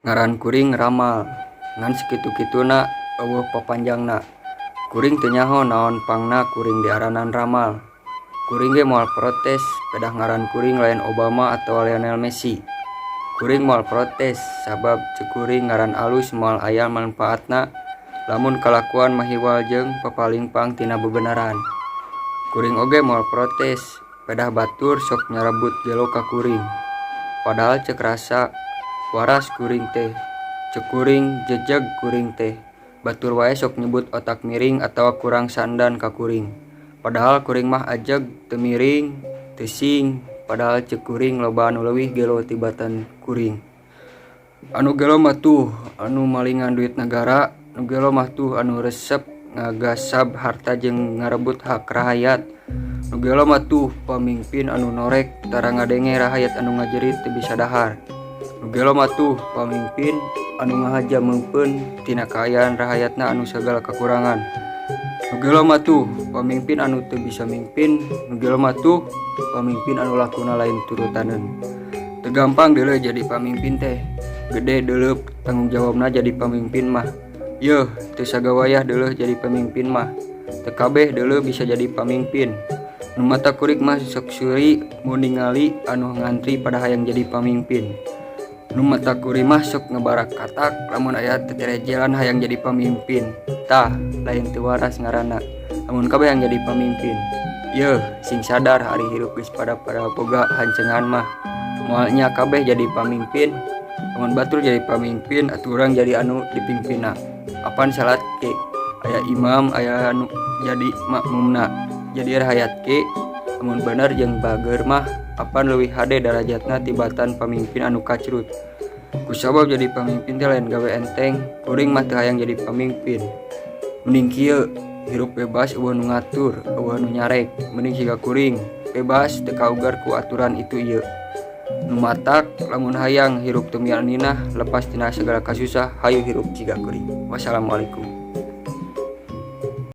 Ngaran kuring Ramal, ngan sakitu-kituna euweuh papanjangna. Kuring teu nyaho naon pangna kuring diaranan Ramal. Kuring ge moal protes pedah ngaran kuring lain Obama atawa Lionel Messi. Kuring moal protes sabab ceuk kuring ngaran alus moal aya manfaatna lamun kalakuan mahiwal jeung papalingpang tina bebenaran. Kuring oge moal protes pedah batur sok nyarebut gelo ka kuring. Padahal ceuk rasa waras kuring teh, ceuk kuring jejeg kuring teh. Batur wae sok nyebut otak miring atawa kurang sandan ka kuring. Padahal kuring mah ajeg teu miring, teu sing, padahal ceuk kuring loba anu leuwih gelo tibatan kuring. Anu gelo mah tuh anu malingan duit nagara, nu gelo mah tuh anu resep ngagasab harta jeung ngarebut hak rahayat. Nu gelo mah tuh pamingpin anu norek tara ngadenge rahayat anu ngajerit teu bisa dahar. Nu gelo mah tuh pamingpin anu ngahaja meumpeun tina kaayaan rahayatna anu sagala kakurangan. Nu gelo mah tuh pamingpin anu teu bisa mingpin, nu gelo mah tuh pamingpin anu lakuna lain turutaneun. Teu gampang deuleu jadi pamimpin teh, gede deuleu tanggung jawabna jadi pamimpin mah. Yeuh, teu sagawayah deuleu jadi pamimpin mah. Teu kabeh deuleu bisa jadi pamimpin. Nu matak kuring mah sok seuri mun ningali anu ngantri pada hayang jadi pamimpin. Nu matak kuring mah sok ngabarakatak lamun aya teterejelan hayang jadi pamimpin. Tah, lain teu waras ngaranna lamun kabeh hayang jadi pamimpin. Yeuh, sing sadar ari hirup geus pada boga hancengan mah. Moal nya kabeh jadi pamimpin. Lamun batur jadi pamimpin atuh urang jadi anu dipimpinna. Apan salat ge aya imam, aya anu jadi makmumna. Jadi rahayat ge lamun bener jeung bager mah apan leuwih hade darajatna tibatan pamimpin anu kacrut. Kusabab jadi pamimpin teh lain gawe enteng, kuring mah teu hayang jadi pamimpin. Mending kieu, hirup bebas, euweuh nu ngatur, euweuh nu nyarek. Mending siga kuring, bebas teu kaugar ku aturan itu ieu. Nu matak lamun hayang hirup teu mianinah, lepas tina sagala kasusah, hayu hirup siga kuring. Wassalamualaikum.